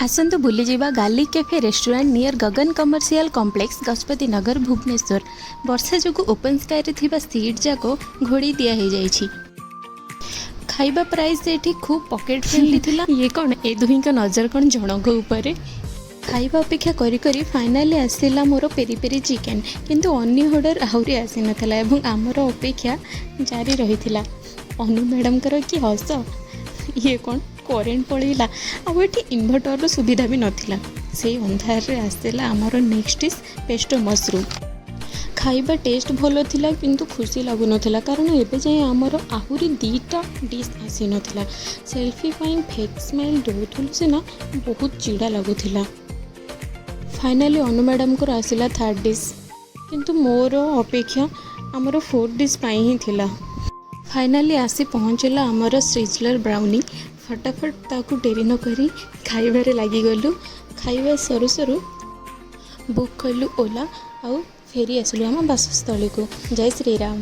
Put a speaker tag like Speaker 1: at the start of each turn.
Speaker 1: ଆସନ୍ତୁ ବୁଲିଯିବା garlic cafe restaurant, near Gagan commercial complex, Gajapati Nagar, Bhubaneswar. ବର୍ଷା ଯୋଗୁଁ ଓପନ୍ ସ୍କାଏରେ ଥିବା ସିଟ୍ ଯାକ ଘୋଡ଼େଇ ଦିଆ ହେଇଯାଇଛି। ଖାଇବା ପ୍ରାଇସ୍ ଏଠି ଖୁବ୍ ପକେଟ୍ ଫ୍ରେଣ୍ଡଲି ଥିଲା। ଇଏ କ'ଣ, ଏ ଦୁହିଁଙ୍କ ନଜର କ'ଣ ଜଣଙ୍କ ଉପରେ? ଖାଇବା ଅପେକ୍ଷା କରି କରି ଫାଇନାଲି ଆସିଲା ମୋର ପେରି ପେରି ଚିକେନ୍। କିନ୍ତୁ ଅନ୍ୟ ଅର୍ଡ଼ର ଆହୁରି ଆସିନଥିଲା ଏବଂ ଆମର ଅପେକ୍ଷା ଜାରି ରହିଥିଲା। ଅନୁ ମ୍ୟାଡ଼ାମଙ୍କର କି ହସ! ଇଏ କ'ଣ, କରେଣ୍ଟ ପଳେଇଲା। ଆଉ ଏଠି ଇନଭର୍ଟରର ସୁବିଧା ବି ନଥିଲା। ସେଇ ଅନ୍ଧାରରେ ଆସିଲା ଆମର ନେକ୍ସଟ ଡିସ୍, ପେଷ୍ଟୋ ମସରୁମ୍। ଖାଇବା ଟେଷ୍ଟ ଭଲ ଥିଲା, କିନ୍ତୁ ଖୁସି ଲାଗୁନଥିଲା, କାରଣ ଏବେ ଯାଏଁ ଆମର ଆହୁରି ଦୁଇଟା ଡିସ୍ ଆସିନଥିଲା। ସେଲ୍ଫି ପାଇଁ ଫେକ୍ ସ୍ମାଇଲ୍ ଦେଉଥିଲୁ ସିନା, ବହୁତ ଚିଡ଼ା ଲାଗୁଥିଲା। ଫାଇନାଲି ଅନୁ ମ୍ୟାଡ଼ାମଙ୍କର ଆସିଲା ଥାର୍ଡ଼ ଡିସ୍, କିନ୍ତୁ ମୋର ଅପେକ୍ଷା ଆମର ଫୋର୍ଥ ଡିସ୍ ପାଇଁ ହିଁ ଥିଲା। ଫାଇନାଲି ଆସି ପହଞ୍ଚିଲା ଆମର ସିଜଲର ବ୍ରାଉନି। ଫଟାଫଟ ତାକୁ ଡେରି ନକରି ଖାଇବାରେ ଲାଗିଗଲୁ। ଖାଇବା ସରୁ ସରୁ ବୁକ୍ କଲୁ ଓଲା ଆଉ ଫେରି ଆସିଲୁ ଆମ ବାସସ୍ଥଳୀକୁ। ଜୟ ଶ୍ରୀରାମ।